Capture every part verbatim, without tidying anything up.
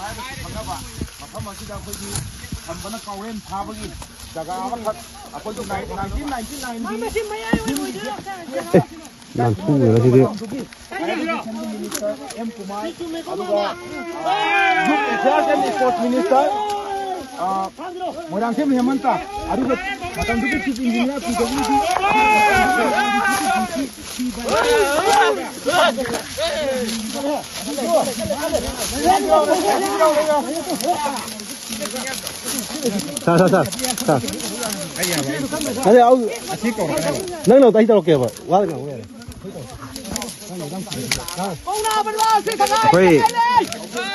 ꯃꯐꯝ ꯑꯁꯤꯗ ꯑꯩꯈꯣꯏꯒꯤ ꯈꯝꯕꯅ ꯀꯥꯎꯔꯦꯟ ꯐꯥꯕꯒꯤ ꯖꯒꯥ ꯑꯃꯈꯛ ꯑꯩꯈꯣꯏꯒꯤ nineteen ninety nine ꯒꯤ ꯅꯥꯟꯊꯨꯗꯅ ꯁꯤꯗꯤ꯫ Education Minister ꯑꯦꯝ ꯀꯨꯃꯥꯔ, ꯑꯗꯨꯒ Youth Affairs and Sports Minister, ꯑ, ꯃꯣꯏꯔꯥꯡꯊꯦꯝ ꯍꯦꯃꯟꯇ, ꯑꯗꯨꯒ ꯃꯇꯝꯗꯨꯒꯤ Chief Engineer ꯄꯤ ꯗꯕ꯭ꯂꯤꯎ ꯗꯤ ꯁꯥꯔ, ꯁꯥꯔ, ꯁꯥꯔ, ꯁꯥꯔ꯫ ꯑꯗꯩ ꯑꯧ, ꯅꯪꯅ ꯑꯃꯨꯛꯇ ꯑꯩ ꯇꯧꯔꯛꯀꯦꯕ꯫ ꯋꯥ ꯉꯥꯡꯕ ꯌꯥꯔꯦ꯫ ꯑꯩꯈꯣꯏ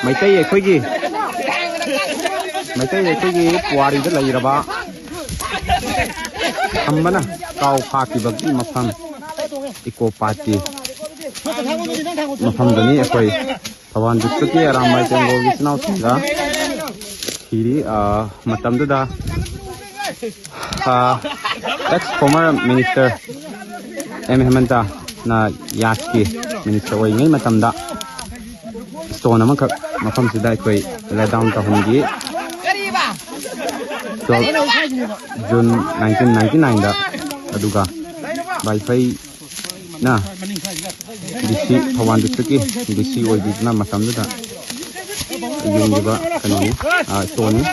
ꯃꯩꯇꯩ ꯑꯩꯈꯣꯏꯒꯤ, ꯃꯩꯇꯩ ꯑꯩꯈꯣꯏꯒꯤ ꯄꯨꯋꯥꯔꯤꯗ ꯂꯩꯔꯕ ꯈꯝꯕꯅ ꯀꯥꯎ ꯐꯥꯈꯤꯕꯒꯤ ꯃꯐꯝ, ꯏꯀꯣ ꯄꯥꯠꯀꯤ ꯃꯐꯝꯗꯨꯅꯤ꯫ ꯑꯩꯈꯣꯏ ꯊꯧꯕꯥꯜ district ꯀꯤ ꯑꯔꯥꯝꯕꯥꯏ ꯇꯦꯡꯒꯣꯜꯒꯤ ꯏꯆꯤꯟ ꯏꯅꯥꯎꯁꯤꯡꯒ ꯊꯤꯔꯤ꯫ ꯑ, ꯃꯇꯝꯗꯨꯗ, ꯑ, ex former minister ꯑꯦꯝ ꯍꯦꯃꯟꯇꯅ ꯌꯥꯠꯀꯤ minister ꯑꯣꯏꯔꯤꯉꯩ ꯃꯇꯝꯗ stone ꯑꯃꯈꯛ ꯃꯐꯝꯁꯤꯗ ꯑꯩꯈꯣꯏ lay down ꯇꯧꯍꯟꯈꯤ꯫ Twelve June nineteen ninety nine ꯗ꯫ ꯑꯗꯨꯒ ꯋꯥꯏꯐꯩ ꯅ ꯗꯤ ꯁꯤ, ꯊꯧꯕꯥꯜ district ꯀꯤ ꯗꯤ ꯁꯤ ꯑꯣꯏꯕꯤꯗꯨꯅ ꯃꯇꯝꯗꯨꯗ ꯌꯨꯡꯈꯤꯕ ꯀꯩꯅꯣꯅꯤ, ꯑ, stone ꯅꯤ꯫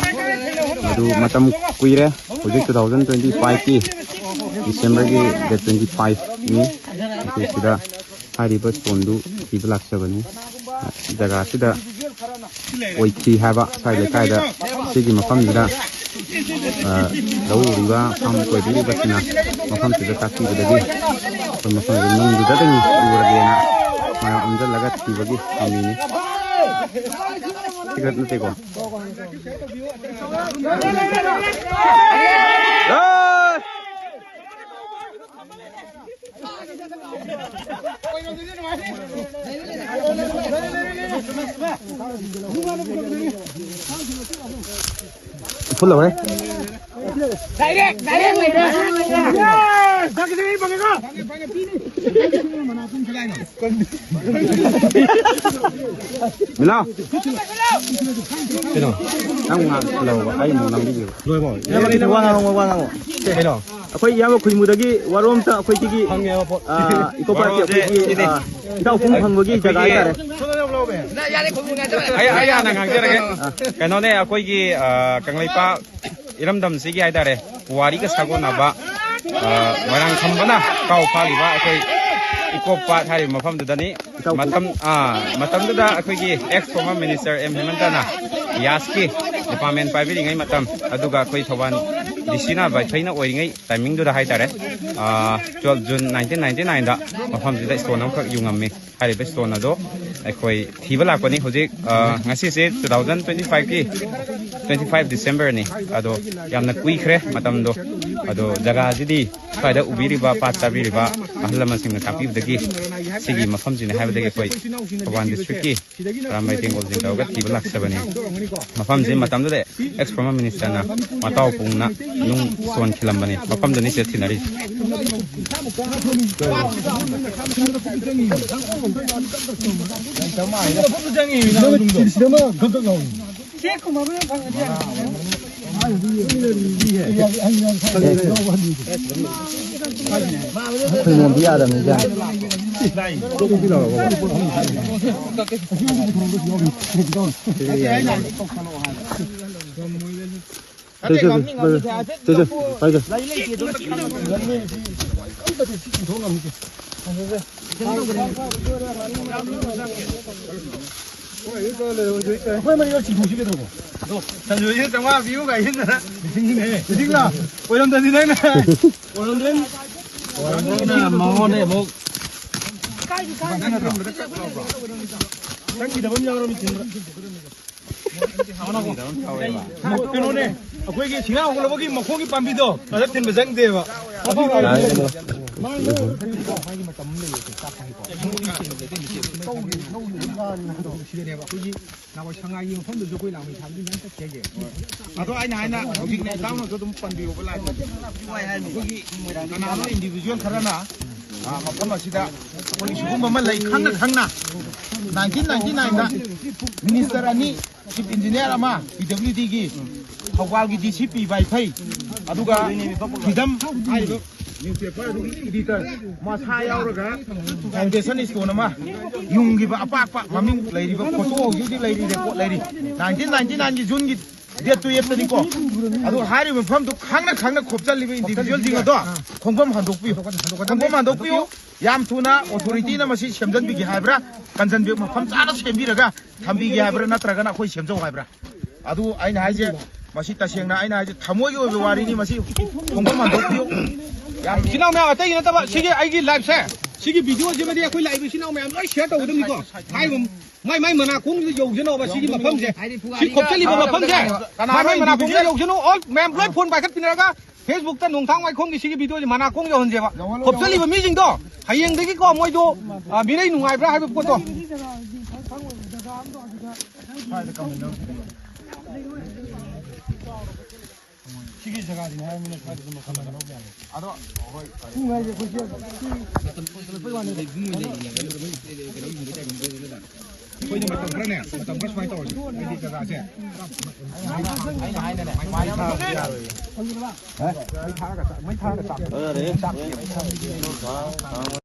ꯑꯗꯨ ꯃꯇꯝ ꯀꯨꯏꯔꯦ꯫ ꯍꯧꯖꯤꯛ two thousand twenty five ꯀꯤ December ꯒꯤ date twenty five ꯅꯤ꯫ ꯑꯩꯈꯣꯏ ꯁꯤꯗ ꯍꯥꯏꯔꯤꯕ stone ꯗꯨ ꯊꯤꯕ ꯂꯥꯛꯆꯕꯅꯤ꯫ ꯖꯒꯥꯁꯤꯗ ꯑꯣꯏꯈꯤ ꯍꯥꯏꯕ ꯁ꯭ꯋꯥꯏ ꯂꯩꯀꯥꯏꯗ, ꯁꯤꯒꯤ ꯃꯐꯝꯁꯤꯗ, ꯑ, ꯂꯧ ꯎꯔꯤꯕ, ꯐꯥꯝ ꯀꯣꯏꯕꯤꯔꯤꯕꯁꯤꯡꯅ ꯃꯐꯝꯁꯤꯗ ꯇꯥꯛꯄꯤꯕꯗꯒꯤ ꯑꯩꯈꯣꯏ ꯃꯐꯝꯁꯤ ꯅꯨꯡꯗꯨꯗꯒꯤ ꯎꯔꯒꯦꯅ ꯃꯌꯥꯝ ꯑꯣꯟꯁꯤꯜꯂꯒ ꯊꯤꯕꯒꯤ ꯄꯥꯝꯃꯤꯅꯤ꯫ ꯁꯤꯈꯛ ꯅꯠꯇꯦꯀꯣ꯫ ꯐꯨꯜ ꯂꯧꯔꯦ꯫ ꯃꯤꯂꯥꯎ꯫ ꯀꯩꯅꯣ? ꯅꯪ ꯉꯥꯡ ꯂꯧꯕ, ꯑꯩ ꯑꯃꯨꯛ ꯅꯝꯕꯤꯒꯦꯕ꯫ ꯂꯣꯏꯔꯕꯣ? ꯋꯥ ꯉꯥꯡꯉꯣ, ꯋꯥ ꯉꯥꯡꯉꯣ꯫ ꯀꯩꯅꯣ? ꯑꯩꯈꯣꯏ ꯏꯌꯥꯝꯕ ꯈꯨꯏꯃꯨꯗꯒꯤ ꯋꯥꯔꯣꯝꯇ ꯑꯩꯈꯣꯏ ꯁꯤꯒꯤ, ꯐꯪꯉꯦꯕ ꯄꯣꯠ꯫ ꯑ, ꯏꯀꯣ ꯄꯥꯔꯛꯀꯤ ꯋꯥꯔꯣꯝꯁꯦ ꯑꯩꯈꯣꯏꯒꯤ, ꯁꯤꯅꯤ꯫ ꯑ, ꯏꯇꯥꯎ ꯄꯨꯡ ꯐꯪꯕꯒꯤ ꯖꯒꯥ ꯑꯩꯈꯣꯏꯒꯤ ꯍꯥꯏꯇꯥꯔꯦ꯫ ꯑꯩ, ꯑꯩ ꯍꯥꯟꯅ ꯉꯥꯡꯖꯔꯒꯦ꯫ ꯀꯩꯅꯣꯅꯦ, ꯑꯩꯈꯣꯏꯒꯤ, ꯑ, ꯀꯪꯂꯩꯄꯥꯛ ꯏꯔꯝꯗꯝꯁꯤꯒꯤ ꯍꯥꯏꯇꯥꯔꯦ, ꯄꯨꯋꯥꯔꯤꯒ ꯁꯥꯒꯣꯟꯅꯕ, ꯑ, ꯃꯣꯏꯔꯥꯡ ꯈꯝꯕꯅ ꯀꯥꯎ ꯐꯥꯈꯤꯕ ꯑꯩꯈꯣꯏ ꯏꯀꯣ ꯄꯥꯠ ꯍꯥꯏꯔꯤꯕ ꯃꯐꯝꯗꯨꯗꯅꯤ꯫ ꯃꯇꯝ, ꯑ, ꯃꯇꯝꯗꯨꯗ ꯑꯩꯈꯣꯏꯒꯤ ex former minister ꯑꯦꯝ ꯍꯦꯃꯟꯇꯅ ꯌꯥꯁꯀꯤ department ꯄꯥꯏꯕꯤꯔꯤꯉꯩ ꯃꯇꯝ, ꯑꯗꯨꯒ ꯑꯩꯈꯣꯏ ꯊꯧꯕꯥꯜ ꯗꯤ ꯁꯤꯅ ꯚꯥꯏꯐꯩꯅ ꯑꯣꯏꯔꯤꯉꯩ timingꯗꯨꯗ ꯍꯥꯏꯇꯥꯔꯦ, ꯑ, twelve June nineteen ninety nineꯗ ꯃꯐꯝꯁꯤꯗ stone ꯑꯃꯈꯛ ꯌꯨꯡꯉꯝꯃꯤ꯫ ꯍꯥꯏꯔꯤꯕ stone ꯑꯗꯣ ꯑꯩꯈꯣꯏ ꯊꯤꯕ ꯂꯥꯛꯄꯅꯤ꯫ ꯍꯧꯖꯤꯛ, ꯑ, ꯉꯁꯤꯁꯦ two thousand twenty fiveꯀꯤ twenty five Decemberꯅꯤ꯫ ꯑꯗꯣ ꯌꯥꯝꯅ ꯀꯨꯏꯈ꯭ꯔꯦ ꯃꯇꯝꯗꯣ꯫ ꯑꯗꯣ ꯖꯒꯥꯁꯤꯗꯤ ꯁ꯭ꯋꯥꯏꯗ ꯎꯕꯤꯔꯤꯕ, ꯄꯥꯠ ꯆꯥꯕꯤꯔꯤꯕ ꯑꯍꯜ ꯂꯃꯟꯁꯤꯡꯅ ꯇꯥꯛꯄꯤꯕꯗꯒꯤ ꯁꯤꯒꯤ ꯃꯐꯝꯁꯤꯅꯤ ꯍꯥꯏꯕꯗꯒꯤ ꯑꯩꯈꯣꯏ ꯊꯧꯕꯥꯜ districtꯀꯤ ꯑꯔꯥꯝꯕꯥꯏ ꯇꯦꯡꯒꯣꯜꯁꯤꯡ ꯇꯧꯔꯒ ꯊꯤꯕ ꯂꯥꯛꯆꯕꯅꯤ꯫ ꯃꯐꯝꯁꯤ ꯃꯇꯝꯗꯨꯗ ex former ministerꯅ ꯃꯇꯥꯎ ꯄꯨꯡꯅ ꯅꯨꯡ ꯆꯣꯟꯈꯤꯜꯂꯝꯕꯅꯤ꯫ ꯃꯐꯝꯗꯨꯅꯤ ꯁꯤꯗ ꯊꯤꯅꯔꯤꯁꯦ꯫ ꯑꯩꯈꯣꯏ ꯃꯣꯟꯗꯤ ꯌꯥꯗꯕꯅꯤꯗ꯫ ꯁꯦ, ꯁꯦ, ꯁꯦ, ꯄꯥꯏꯁꯦ꯫ ꯁꯦ, ꯁꯦ, ꯄꯥꯏꯁꯦ꯫ ꯑꯩꯈꯣꯏ ꯃꯔꯤꯃꯛ ꯆꯤꯡꯊꯣꯛꯁꯤ ꯀꯩꯗꯧꯔꯕ? ꯁꯟꯖꯨꯁꯤꯅ ꯆꯥꯝꯃꯉꯥ ꯄꯤꯌꯨ ꯀꯥꯏ ꯍꯥꯏꯗꯅ꯫ ꯂꯤꯁꯤꯡꯅꯦ꯫ ꯂꯤꯁꯤꯡꯂꯥ? ꯑꯣꯏꯔꯝꯗ꯭ꯔꯗꯤ ꯅꯪꯅ꯫ ꯑꯣꯏꯔꯝꯗ꯭ꯔꯗꯤ ꯃꯉꯣꯟꯗ ꯑꯃꯨꯛ ꯆꯪꯈꯤꯗꯕ ꯑꯃ ꯌꯥꯎꯔꯝꯃꯤ ꯊꯤꯟꯕ꯫ ꯀꯩꯅꯣꯅꯦ, ꯑꯩꯈꯣꯏꯒꯤ ꯁꯤꯡꯉꯥ ꯍꯧꯒꯠꯂꯛꯄꯒꯤ ꯃꯈꯣꯡꯒꯤ ꯄꯥꯝꯕꯤꯗꯣ, ꯑꯗ ꯊꯤꯟꯕ ꯆꯪꯗꯦꯕ꯫ ꯃꯥꯒꯤ ꯃꯇꯝ ꯑꯃ ꯂꯩꯌꯦ, ꯆꯥꯛ ꯊꯣꯡꯉꯤꯀꯣ꯫ ꯁꯤꯗꯅꯦꯕ ꯑꯩꯈꯣꯏꯒꯤ ꯅꯍꯥꯟꯋꯥꯏ ꯁꯉꯥꯏꯒꯤ ꯃꯐꯝꯗꯨꯁꯨ ꯑꯩꯈꯣꯏ ꯂꯥꯡꯃꯩ ꯊꯥꯕꯗꯤ ꯌꯥꯝ ꯆꯠꯈꯤꯒꯦ꯫ ꯑꯗꯣ ꯑꯩꯅ ꯍꯥꯏꯅ ꯍꯧꯖꯤꯛꯅꯦ, ꯏꯇꯥꯎꯅꯁꯨ ꯑꯗꯨꯝ ꯄꯟꯕꯤꯌꯣꯕ ꯂꯥꯏꯟꯗꯣ꯫ ꯑꯩꯈꯣꯏꯒꯤ ꯀꯅꯥꯅꯣ ꯏꯟꯗꯤꯕꯤꯖꯨꯋꯦꯜ ꯈꯔꯅ, ꯑ, ꯃꯐꯝ ꯑꯁꯤꯗ ꯑꯩꯈꯣꯏꯒꯤ ꯁꯤꯒꯨꯝꯕ ꯑꯃ ꯂꯩ ꯈꯪꯅ ꯈꯪꯅ ꯅꯥꯏꯟꯇꯤꯟ ꯅꯥꯏꯟꯇꯤ ꯅꯥꯏꯟꯗ ꯃꯤꯅꯤꯁꯇꯔ ꯑꯅꯤ, ꯆꯤꯐ ꯏꯟꯖꯤꯅꯤꯌꯥꯔ ꯑꯃ, ꯄꯤ ꯗꯕ꯭ꯂꯤꯎ ꯗꯤꯒꯤ ꯊꯧꯕꯥꯜꯒꯤ ꯗꯤ ꯁꯤ ꯄꯤ ꯋꯥꯏꯐꯩ, ꯑꯗꯨꯒ ꯐ꯭ꯔꯤꯗꯝ ꯍꯥꯏꯔꯤꯕ ꯅ꯭ꯌꯨꯁꯄꯦꯄꯔ ꯑꯗꯨꯒꯤ ꯏꯗꯤꯇꯔ ꯃꯁꯥ ꯌꯥꯎꯔꯒ ꯐꯥꯎꯟꯗꯦꯁꯟ ꯁ꯭ꯇꯣꯟ ꯑꯃ ꯌꯨꯡꯈꯤꯕ ꯑꯄꯥꯛꯄ ꯃꯃꯤꯡ ꯂꯩꯔꯤꯕ ꯐꯣꯇꯣ ꯍꯧꯖꯤꯛ ꯍꯧꯖꯤꯛ ꯂꯩꯔꯤ, ꯔꯦꯀꯣꯔꯗ ꯂꯩꯔꯤ꯫ ꯅꯥꯏꯟꯇꯤꯟ ꯅꯥꯏꯟꯇꯤ ꯅꯥꯏꯟꯒꯤ ꯖꯨꯟꯒꯤ ꯗꯦꯠ ꯇꯨꯌꯦꯜꯞꯇꯅꯤꯀꯣ꯫ ꯑꯗꯣ ꯍꯥꯏꯔꯤꯕ ꯃꯐꯝꯗꯨ ꯈꯪꯅ ꯈꯪꯅ ꯈꯣꯞꯆꯜꯂꯤꯕ ꯏꯟꯗꯤꯕꯤꯖꯨꯋꯦꯜꯁꯤꯡ ꯑꯗꯣ ꯈꯣꯡꯐꯝ ꯍꯟꯗꯣꯛꯄꯤꯌꯨ, ꯈꯣꯡꯐꯝ ꯍꯟꯗꯣꯛꯄꯤꯌꯨ꯫ ꯌꯥꯝ ꯊꯨꯅ ꯑꯣꯊꯣꯔꯤꯇꯤꯅ ꯃꯁꯤ ꯁꯦꯝꯖꯤꯟꯕꯤꯒꯦ ꯍꯥꯏꯕ꯭ꯔꯥ, ꯀꯟꯖꯟꯕꯤ ꯃꯐꯝ ꯆꯥꯅ ꯁꯦꯝꯕꯤꯔꯒ ꯊꯝꯕꯤꯒꯦ ꯍꯥꯏꯕ꯭ꯔꯥ, ꯅꯠꯇ꯭ꯔꯒꯅ ꯑꯩꯈꯣꯏ ꯁꯦꯝꯖꯧ ꯍꯥꯏꯕ꯭ꯔꯥ? ꯑꯗꯨ ꯑꯩꯅ ꯍꯥꯏꯁꯦ, ꯃꯁꯤ ꯇꯁꯦꯡꯅ ꯑꯩꯅ ꯍꯥꯏꯁꯦ ꯊꯃꯣꯏꯒꯤ ꯑꯣꯏꯕ ꯋꯥꯔꯤꯅꯤ꯫ ꯃꯁꯤ ꯈꯣꯡꯐꯝ ꯍꯟꯗꯣꯛꯄꯤꯌꯨ꯫ ꯌꯥꯝ ꯏꯆꯤꯟ ꯏꯅꯥꯎ ꯃꯌꯥꯝ, ꯑꯇꯩꯒꯤ ꯅꯠꯇꯕ, ꯁꯤꯒꯤ ꯑꯩꯒꯤ ꯂꯥꯏꯐꯁꯦ, ꯁꯤꯒꯤ ꯚꯤꯗꯤꯑꯣꯁꯤꯃꯗꯤ ꯑꯩꯈꯣꯏ ꯂꯥꯛꯏꯕ ꯏꯆꯤꯟ ꯏꯅꯥꯎ ꯃꯌꯥꯝ ꯂꯣꯏ ꯁꯤꯌꯔ ꯇꯧꯒꯗꯕꯅꯤꯀꯣ꯫ ꯍꯥꯏꯕ ꯃꯥꯏ ꯃꯥꯏ ꯃꯅꯥꯀꯣꯡꯗꯨꯗ ꯌꯧꯖꯅꯧꯕ ꯁꯤꯒꯤ ꯃꯐꯝꯁꯦ, ꯁꯤ ꯈꯣꯞꯆꯜꯂꯤꯕ ꯃꯐꯝꯁꯦ, ꯃꯥꯏ ꯃꯥꯏ ꯃꯅꯥꯀꯣꯡꯗ ꯌꯧꯖꯅꯧ꯫ ꯑꯣꯜ ꯃꯌꯥꯝ ꯂꯣꯏ ꯐꯣꯟ ꯄꯥꯏꯈꯠꯄꯤꯅꯔꯒ ꯐꯦꯁꯕꯨꯛꯇ ꯅꯣꯡꯊꯥꯡ ꯋꯥꯏꯈꯣꯡꯒꯤ ꯁꯤꯒꯤ ꯚꯤꯗꯤꯑꯣꯁꯦ ꯃꯅꯥꯀꯣꯡ ꯌꯧꯍꯟꯁꯦꯕ꯫ ꯈꯣꯞꯆꯜꯂꯤꯕ ꯃꯤꯁꯤꯡꯗꯣ ꯍꯌꯦꯡꯗꯒꯤꯀꯣ ꯃꯣꯏꯗꯣ, ꯑ, ꯃꯤꯔꯩ ꯅꯨꯡꯉꯥꯏꯕ꯭ꯔꯥ ꯍꯥꯏꯕ ꯄꯣꯠꯇꯣ꯫ ꯁꯤꯒꯤ ꯖꯒꯥꯁꯤꯅꯦ ꯍꯥꯏꯔꯕꯅꯤꯅ ꯁ꯭ꯋꯥꯏꯗ ꯑꯗꯨꯝ ꯃꯈꯜ ꯃꯈꯜ ꯂꯧꯕ ꯌꯥꯅꯤ꯫ ꯑꯗꯣ ꯍꯣꯏ, ꯐꯔꯦ꯫ ꯑꯩꯈꯣꯏꯅ ꯃꯇꯝ ꯈꯔꯅꯦ, ꯃꯇꯝ ꯈꯔ ꯁꯨꯃꯥꯏꯅ ꯇꯧꯔꯁꯤ꯫ ꯍꯥꯏꯗꯤ ꯖꯒꯥꯁꯦ ꯑꯩꯅ ꯍꯥꯏꯅꯅꯦ, ꯃꯩ ꯊꯥꯔꯒ ꯆꯥꯛ-, ꯃꯩ ꯊꯥꯔꯒ ꯆꯥꯛ-, ꯃꯩ ꯊꯥꯔꯒ ꯆꯥꯛ-,